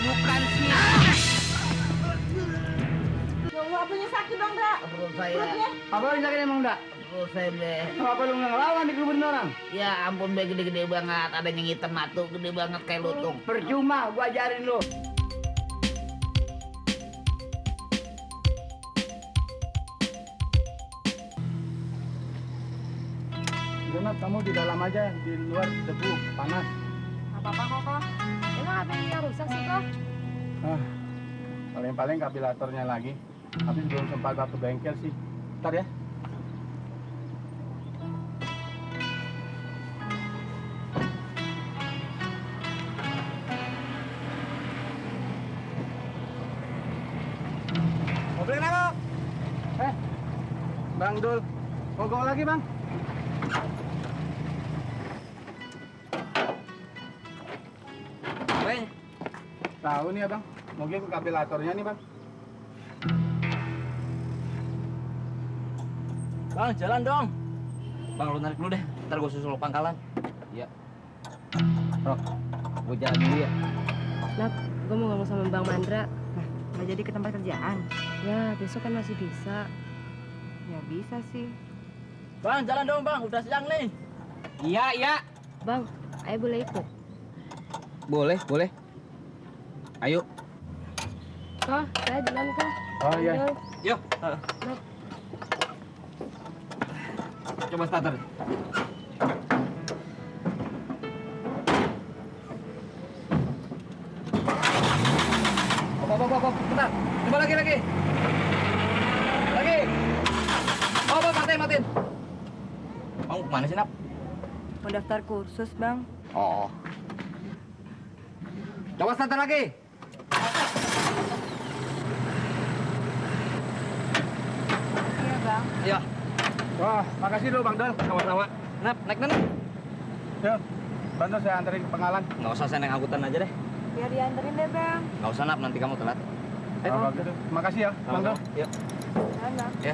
bukan sih. Ya Allah, apanya sakit dong, Dak? Perut saya. Perutnya? Apa yang sakit emang, Dak? Perut saya, Be. Kenapa lu nggak ngelawan dikeluburin orang? Ya ampun, Be, gede-gede banget. Ada yang hitam matu, gede banget kayak lutung. Percuma, gua ajarin lu. Genap, kamu di dalam aja, di luar debu, panas. Apa-apa, Koko. Emang apa yang rusak sih, Kok? Ah, paling-paling kapilatornya lagi. Tapi belum sempat ke bengkel sih. Ntar ya. Mobil kenapa? Bang Dul, mogok lagi bang. Bang, Tahu nih abang, mungkin kapilatornya nih bang. Bang, jalan dong. Bang, lu narik dulu deh. Ntar gue susul pangkalan. Iya. Rok, gue jalan dulu ya. Nap, gue mau ngomong sama Bang Mandra. Nggak jadi ke tempat kerjaan? Ya, besok kan masih bisa. Ya bisa sih. Bang, jalan dong bang. Udah siang nih. Iya, iya. Bang, ayo boleh ikut. Boleh, boleh. Ayo. Kok, saya jalan, Kok. Oh iya. Ayo. Yuk. Nap. Coba starter. Op, bentar. Coba lagi. Lagi. Oh, matiin. Kamu kemana sih, Nap? Mau daftar kursus, Bang. Oh. Coba starter lagi. Iya, Bang. Iya. Wah, makasih dulu bang Dul. Sama-sama. Nap, naik mana? Yuk, bantu saya anterin ke penggalan. Nggak usah, saya naik angkutan aja deh. Biar dianterin deh, Bang. Nggak usah, Nap. Nanti kamu telat. Oh, gitu. Makasih ya, bang Dul. Yuk. Jalan, Bang. Ya.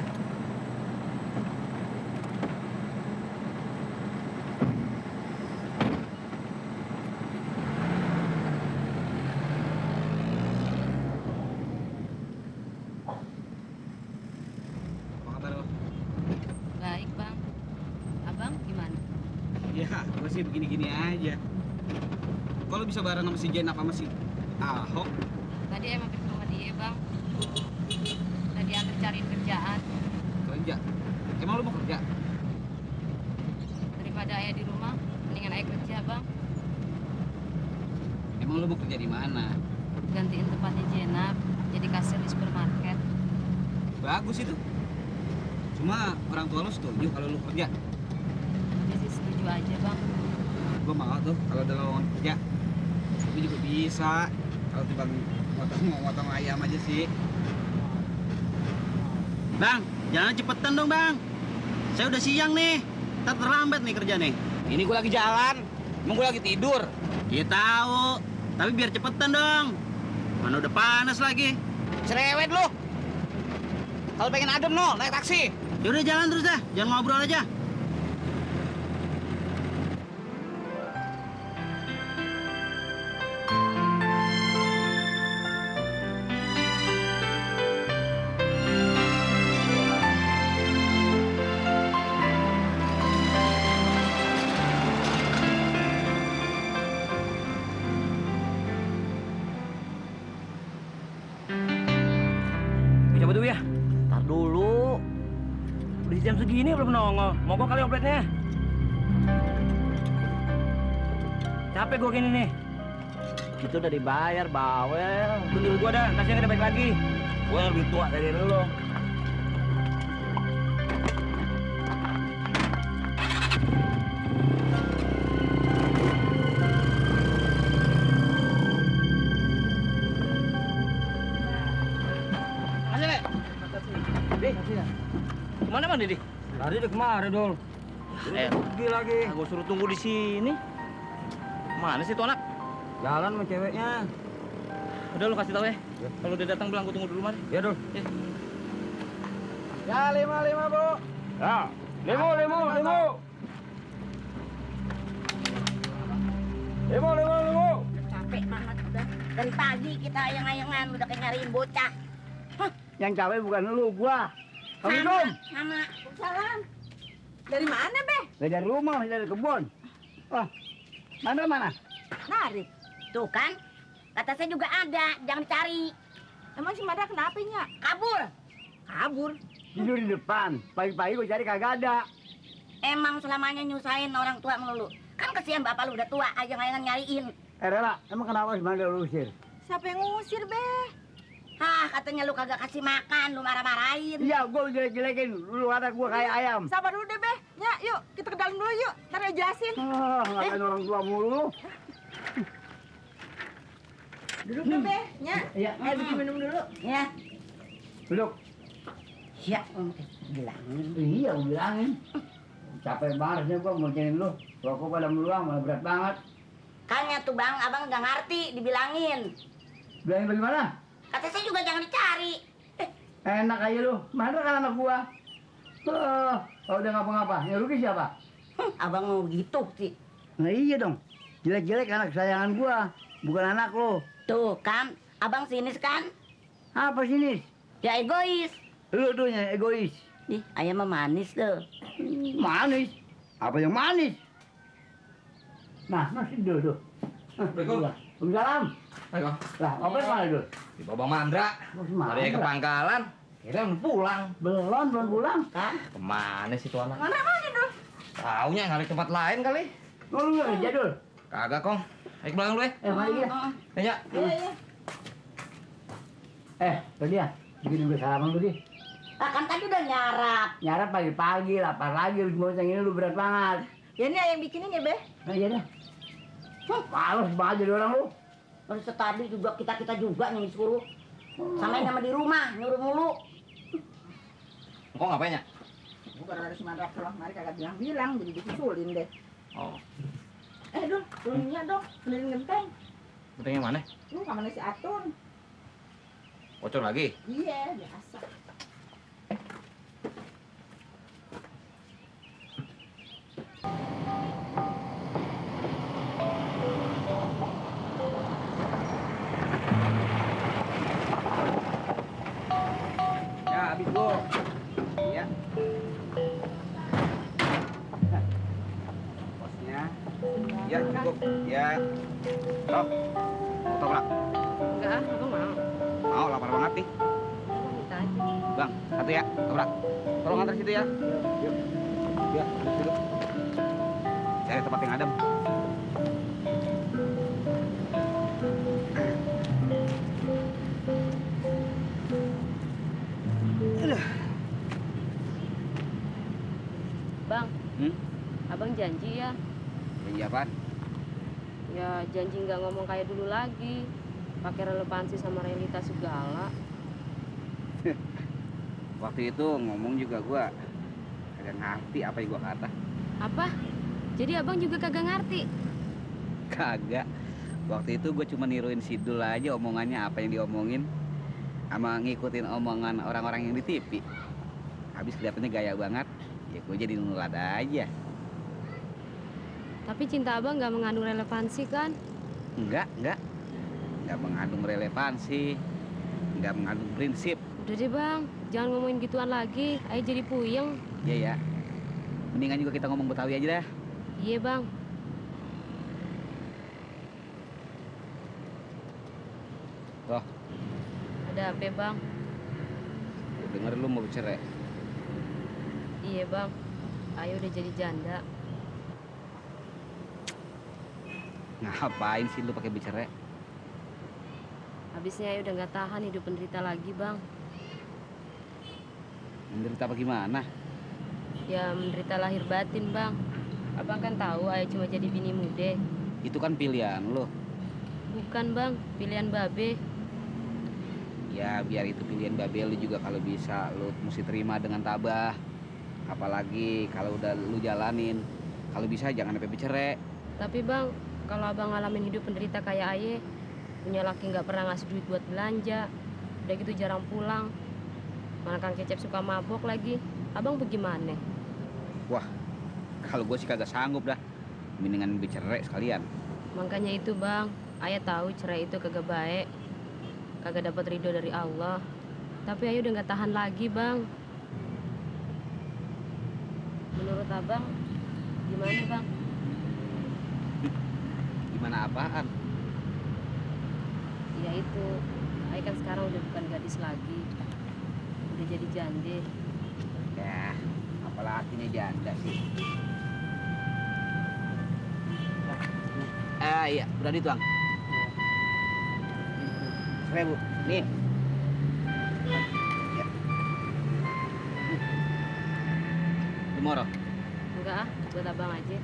Apa kabar lo? Baik, Bang. Abang gimana? Ya, gue sih begini-gini aja. Kalau bisa bareng sama si Jen apa sama si Ahok? Tadi emang ke rumah dia, Bang. Tadi antar cariin kerjaan. Kerja. Emang lu mau kerja? Daripada ayah di rumah, mendingan ayah kerja, Bang. Emang lu mau kerja di mana? Gantiin tempatnya Jenab, jadi kasir di supermarket. Bagus itu. Cuma orang tua lu setuju kalau lu kerja. Dia sih setuju aja, Bang. Gue mau tuh kalau ada lowongan kerja. Gue juga bisa. Kalau tiba motong ayam aja sih. Bang, jalan cepetan dong bang. Saya udah siang nih. Ntar terlambat nih kerja nih. Ini gue lagi jalan. Emang gue lagi tidur. Ya tahu. Tapi biar cepetan dong. Mana udah panas lagi. Cerewet lu. Kalau pengen adem no, naik taksi. Ya udah jalan terus dah. Jangan ngobrol aja. Gue coba dulu ya. Ntar dulu. Udah jam segini belum nongol. Mogok kali opletnya. Capek gue gini nih. Itu udah dibayar, bawel. Tunggu gue dah, kasihnya kita balik lagi. Gue lebih tua dari lo. Kemana Bang Didi? Tadi udah kemarin Dul. Pergi lagi. Gue suruh tunggu di sini. Mana sih tuh anak? Jalan sama ceweknya. Udah lu kasih tahu ya. Kalau dia datang bilang gue tunggu dulu mari. Ya Dul. Ya. Ya 5 bu. Ya 5. 5. Capek banget udah. Dari pagi kita ayang-ayangan udah kayak nyariin bocah. Yang capek bukan lu, gua. Assalamualaikum. Sama. Salam. Dari mana, Be? Dari rumah, dari kebun. Oh, mana? Narik. Tuh kan? Kata saya juga ada, jangan dicari. Emang si Mada kenapa, Nya? Kabur. Kabur. Tidur di depan. Pagi-pagi gua cari kagak ada. Emang selamanya nyusahin orang tua melulu. Kan kesian bapak lu udah tua, ayang-ayangan nyariin. Rela, emang kenapa si Manda lu usir? Siapa yang ngusir, Be? Hah, katanya lu kagak kasih makan, lu marah-marahin. Iya, gua jelek-jelekin. Lu ada gua kayak ayam. Sabar dulu deh, Be. Nya, yuk kita ke dalam dulu yuk. Ntar ya jelasin. Ngapain orang tua mulu? Duduk deh, Be. Nya. Iya. Bikin minum dulu. Ya. Duduk. Ya, bilangin. Iya, gua bilangin. Capek banget sih gua ngurcinin lu. Rokok pada meluang, malah berat banget. Kayaknya tuh bang, abang nggak ngerti, dibilangin. Bilangin bagaimana? Kata saya juga jangan dicari. Enak aja lu. Mana kan anak gua? Kalau udah ngapa-ngapa, yang rugi siapa? Abang mau gitu sih. Nah iya dong. Jelek-jelek anak kesayangan gua, bukan anak lo. Tuh kan, abang sinis kan? Apa sini? Ya egois. Lu tuh yang egois. Ih, ayam mah manis tuh. Manis? Apa yang manis? Nah, masih dulu tuh. Assalamualaikum. Waalaikumsalam. Ayo. Lah, apa mana dulu? Di Bang Mandra. Dari ke pangkalan. Kira udah pulang. Belum pulang. Kan? Kemana sih tuh anak? Mana dulu? Taunya nyari tempat lain kali. Lu kerja dulu. Kagak, Kong. Ayo ke belakang dulu ya. Mari ya. Ya. Tadi ya. Bikin gue salaman lu, Di. Ah, kan tadi udah nyarap. Nyarap pagi-pagi, lapar lagi, lu mau yang ini lu berat banget. Ya ini yang bikinin ya, Be. Nah, iya dah. Males banget jadi orang lu. Terus tadi juga kita juga yang disuruh. Samain sama di rumah, nyuruh mulu. Kok ngapain ya? Bukan ada si Mada pulang, mari kagak bilang-bilang, jadi disusulin deh. Oh. Dong, kelilingnya dong, keliling genteng. Penting yang mana? Lu kamar si Atun. Bocor lagi. Iya, biasa. Ya, habis gua. Iya. Bosnya. Ya, cukup. Ya. Stop. Toprak. Enggak, aku mau. Mau lapar banget nih. Minta aja. Bang, satu ya. Toprak. Tolong antar situ ya. Yuk. Ya, duduk. Cari tempat yang adem. Bang, Hmm? abang janji ya? Iya, apaan? Ya janji nggak ngomong kayak dulu lagi. Pakai relevansi sama realitas segala. Waktu itu ngomong juga gua kagak ngerti apa yang gua kata. Apa? Jadi abang juga kagak ngerti? Kagak. Waktu itu gua cuma niruin Sidul aja omongannya apa yang diomongin. Sama ngikutin omongan orang-orang yang di TV. Habis kelihatannya gaya banget. Ya gua jadi nurut aja. Tapi cinta abang nggak mengandung relevansi kan? Enggak. Enggak mengandung relevansi. Enggak mengandung prinsip. Udah deh bang, jangan ngomongin gituan lagi. Ayo jadi puyeng. Iya ya. Mendingan juga kita ngomong Betawi aja dah. Iya bang. Loh, Ada apa bang? gua denger lu mau bercerai. Iya bang. Ayo udah jadi janda. Ngapain sih lu pakai bercerai? Habisnya ayo udah nggak tahan hidup penderita lagi bang. Menderita apa gimana? Ya menderita lahir batin bang. Abang kan tahu ayo cuma jadi bini muda. Itu kan pilihan lu. Bukan bang, pilihan babe. Ya biar itu pilihan babe lu juga kalau bisa lu mesti terima dengan tabah. Apalagi kalau udah lu jalanin. Kalau bisa jangan sampai bercerai. Tapi bang, kalau abang ngalamin hidup penderita kayak Aye, punya laki nggak pernah ngasih duit buat belanja, udah gitu jarang pulang, mana Kang Cecep suka mabok lagi, abang bagaimana? Wah, kalau gue sih kagak sanggup dah. Mendingan bercerai sekalian. Makanya itu bang, Ayah tahu cerai itu kagak baik, kagak dapat ridho dari Allah. Tapi ayah udah nggak tahan lagi, Bang. Menurut abang, gimana, Bang? Gimana apaan? Ya itu, ayah kan sekarang udah bukan gadis lagi, udah jadi jande. Ya, apalah artinya janda sih. Iya, udah dituang. 1.000. Nih. Ya. Dimoro. Enggak ah, buat abang aja.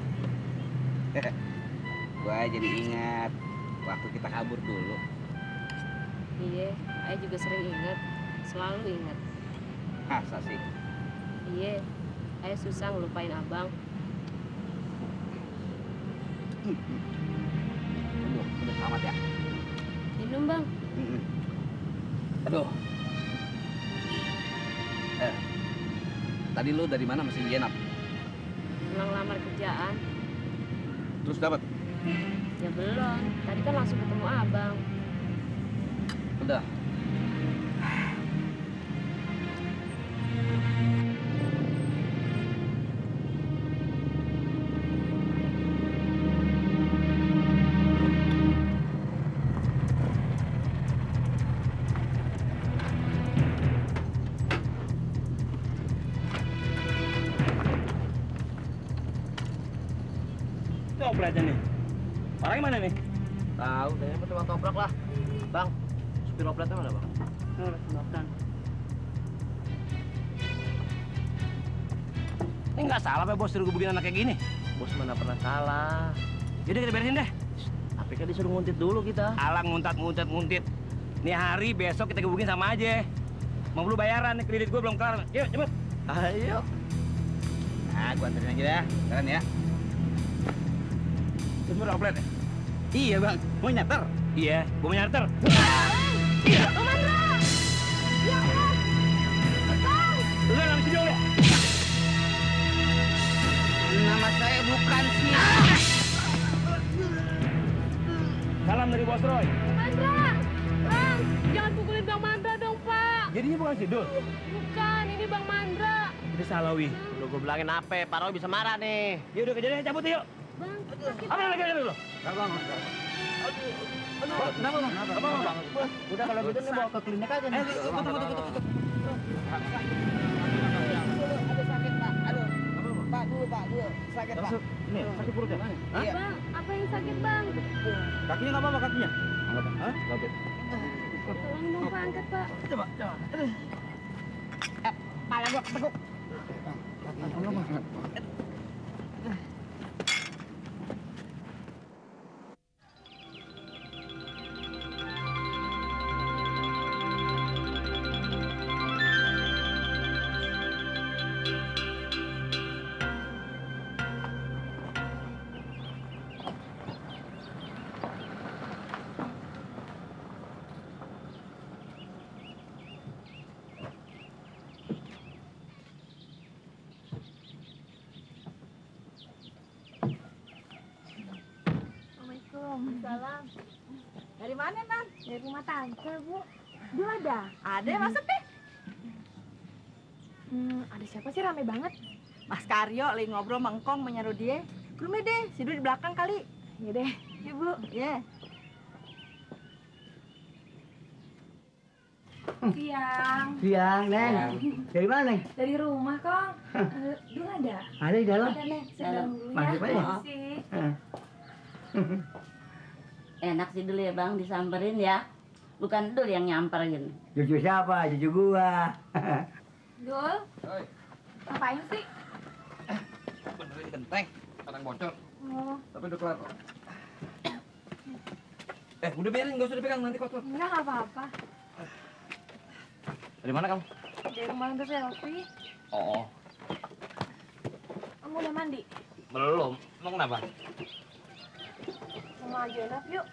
Gua jadi ingat waktu kita kabur dulu. Iya, ayah juga sering inget, selalu inget. Masa sih? Iya, ayah susah ngelupain abang. Udah selamat ya? Minum, Bang. Aduh. Tadi lu dari mana masih Jenap? Pulang lamar kerjaan. Terus dapat? Ya belum, tadi kan langsung ketemu abang. Udah. Itu opletnya nih. Orangnya mana nih? Tahu, kayaknya cuma toprak lah. Bang, supir opletnya mana, Bang? Ini nggak salah apa bos suruh gue begini anak kayak gini? Bos mana pernah salah. Jadi kita beresin deh. Tapi kan disuruh nguntit dulu kita. Alang nguntit. Nih hari besok kita gebukin sama aja. Mau belum bayaran nih, kredit gue belum kelar. Yuk cepet. Ayo. Nah, gua anterin aja dah. Jalan ya. Sumber oplet ya? Iya, Bang. Mau nyater? Iya, gue mau nyarter. Iya, Amanda! Ya Allah! Lu kan habis video ya? Nama saya bukan sih. Salam dari Bos Roy. Mandra! Bang, jangan pukulin Bang Mandra dong, Pak. Jadinya bukan Sidul. Bukan, ini Bang Mandra. Udah salah, Wi. Udah gue bilangin apa, Pak Roy bisa marah nih. Ya udah kejadian cabut yuk. Bang, sakit. Apa lagi dulu? Bang. Kenapa, Bang? Apa, Bang? Udah kalau gitu nih bawa ke klinik aja nih. Tunggu. Sakit, Pak. Ini sakit perutnya. Hah? Bang, apa yang sakit, Bang? Kakinya nggak apa-apa kakinya? Hah? Sakit. Tolong dong, Pak, angkat, Pak. Coba. Pala gua ketekuk. Salam. Dari mana, Nan? Dari rumah tante, Bu. Dia ada? Ada, masuk deh. Ada siapa sih, rame banget? Mas Karyo lagi ngobrol mengkong menyeru dia. Ke rumah deh, Sidul di belakang kali. Iya deh. Iya, Bu. Iya. Siang, Neng. Dari mana, Neng? Dari rumah, Kong. Dulu ada? Ada di dalam. Ada, Neng. Sedang dulu ya. Masuk aja. Sih. Enak sih dulu ya Bang, disamperin ya. Bukan Dul yang nyamperin. Cucu siapa? Cucu gua. Dul, ngapain sih? Benerin genteng. Kadang bocor. Oh, Tapi udah kelar kok. Udah biarin, nggak usah dipegang, nanti kotor. enggak apa-apa. Dari mana kamu? Dari rumah tante Selfie. Oh, Kamu udah mandi? belum. Emang kenapa? Sama Jenap yuk.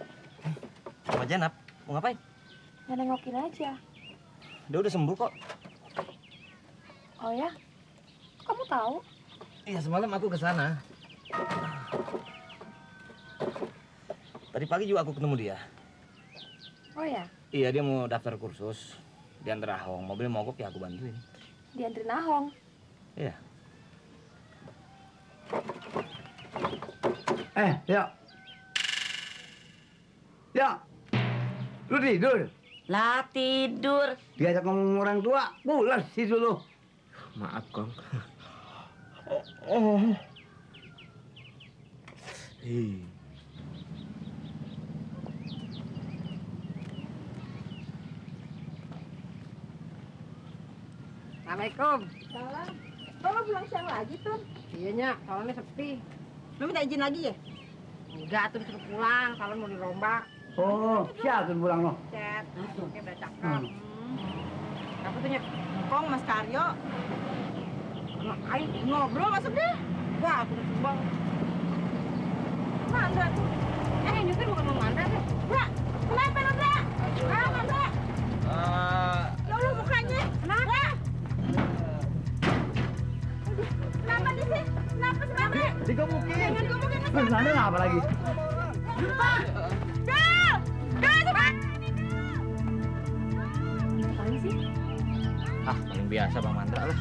Sama Jenap. Mau ngapain? Ya nengokin aja. Dia udah sembuh kok. Oh ya? Kamu tahu? Iya, semalam aku ke sana. Tadi pagi juga aku ketemu dia. Oh ya, Iya, dia mau daftar kursus. Diantar Ahong, mobil mogok ya aku bantuin. dianterin Ahong. Iya. Yuk. Yuk. Lu tidur. Lah tidur. Diajak ngomong orang tua, pulas sih dulu. Maaf, Kong. Assalamualaikum. Salah. Kok lo pulang siang lagi, Tun? Iya, Nyak. Salonnya sepi. Lu minta izin lagi ya? Enggak, tuh disuruh pulang. Salon mau dirombak. Oh, siapa tuh pulang lo? Cet. Oke, udah cakep. Apa tuh, Nyak? Kong, Mas Karyo. Ngapain? Ngobrol masuk deh. Wah, aku udah sumbang. Mandra tuh. Yang nyupir bukan mau Mandra deh. Bra, kenapa lo, Bra? Mandra. Ya Allah, mukanya. Kenapa? Kenapa di sini? Kenapa sih, Mandra? Digebukin. Jangan ngomongin Mas Terus nanti apa lagi? Ngapain sih? Ah, paling biasa Bang Mandra lah.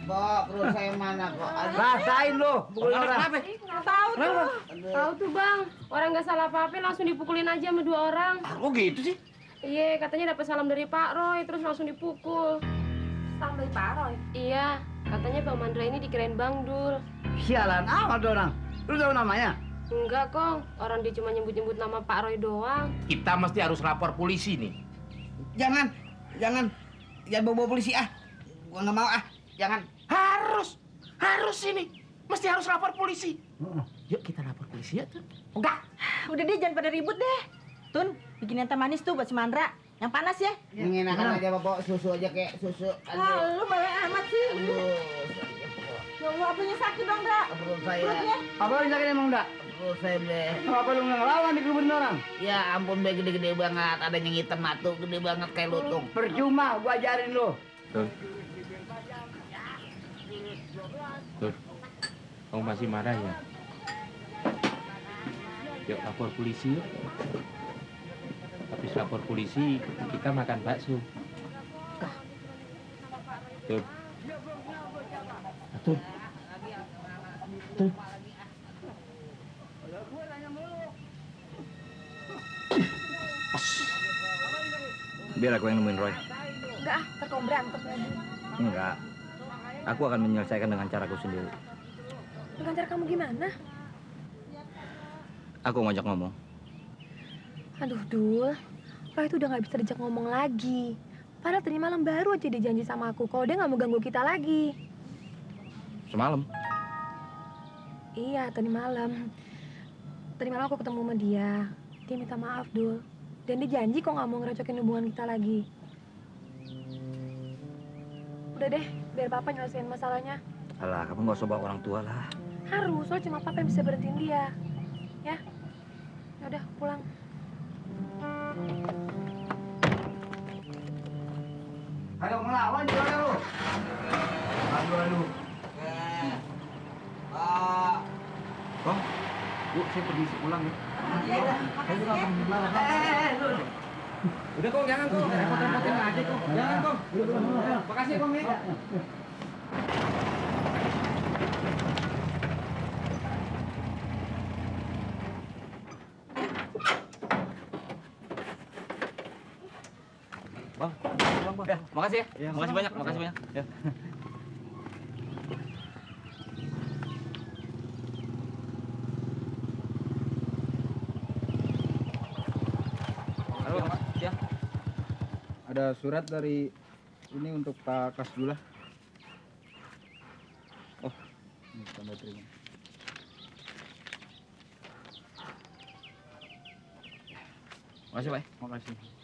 Kok perut saya mana kok? Rasain lo, pukul orang. Tahu tuh. Tahu tuh bang, orang nggak salah apa-apa langsung dipukulin aja sama 2 orang. Kok gitu sih? Iya, katanya dapat salam dari Pak Roy, terus langsung dipukul. Salam dari Pak Roy. Iya, katanya Bang Mandra ini dikirain Bang Dul. Sialan amat tuh orang. Lu tahu namanya? Enggak kong, orang dia cuma nyebut-nyebut nama Pak Roy doang. Kita mesti harus lapor polisi nih. Jangan bawa polisi ah. Gua nggak mau ah. Jangan. Harus ini. Mesti harus lapor polisi. Yuk kita lapor polisi ya tuh. Enggak. Udah deh, jangan pada ribut deh. Tun, bikinin teh manis tuh buat si Mandra. Yang panas ya. Yang enakan aja bawa susu aja kayak susu. Wah, lu bawel amat sih. Ya Allah, apanya sakit dong, Dra? Perut saya. Perutnya. Apa lu sakit emang enggak? Perut saya deh. Apa lu nggak ngelawan di kerubun orang? Ya ampun, be gede-gede banget. Ada yang hitam matu, gede banget kayak lutung. Percuma, gua ajarin lu. Tuh. Kamu masih marah ya? Yuk lapor polisi yuk. Habis lapor polisi, kita makan bakso. Tuh. Tuh. Tuh. Biar aku yang nemuin Roy. Enggak, ntar kamu berantem lagi. Enggak. Aku akan menyelesaikan dengan caraku sendiri. Dengan cara kamu gimana? Aku ngajak ngomong. Aduh, Dul. Roy itu udah nggak bisa diajak ngomong lagi. Padahal tadi malam baru aja dia janji sama aku kalau dia nggak mau ganggu kita lagi. Semalam. Iya, tadi malam. Tadi malam aku ketemu sama dia. Dia minta maaf, Dul. Dan dia janji kok nggak mau ngerecokin hubungan kita lagi. Udah deh, biar Papa nyelesain masalahnya. Alah, kamu nggak usah bawa orang tua lah. Harus, soalnya cuma Papa yang bisa berhentiin dia. Ya? Ya udah, pulang. Ayo ngelawan juga lu. Aduh. Bang, yuk saya pergi pulang ya. Saya juga akan pulang. Udah kong, jangan kong. Repot-repotin aja kong. Jangan kong. Makasih kong ya. Ya, makasih ya. Makasih banyak, makasih banyak. Ya. Halo, Mas. Ya. Ada surat dari ini untuk Pak Kasdullah. Oh, ini tanda terima. Makasih, Pak. Makasih.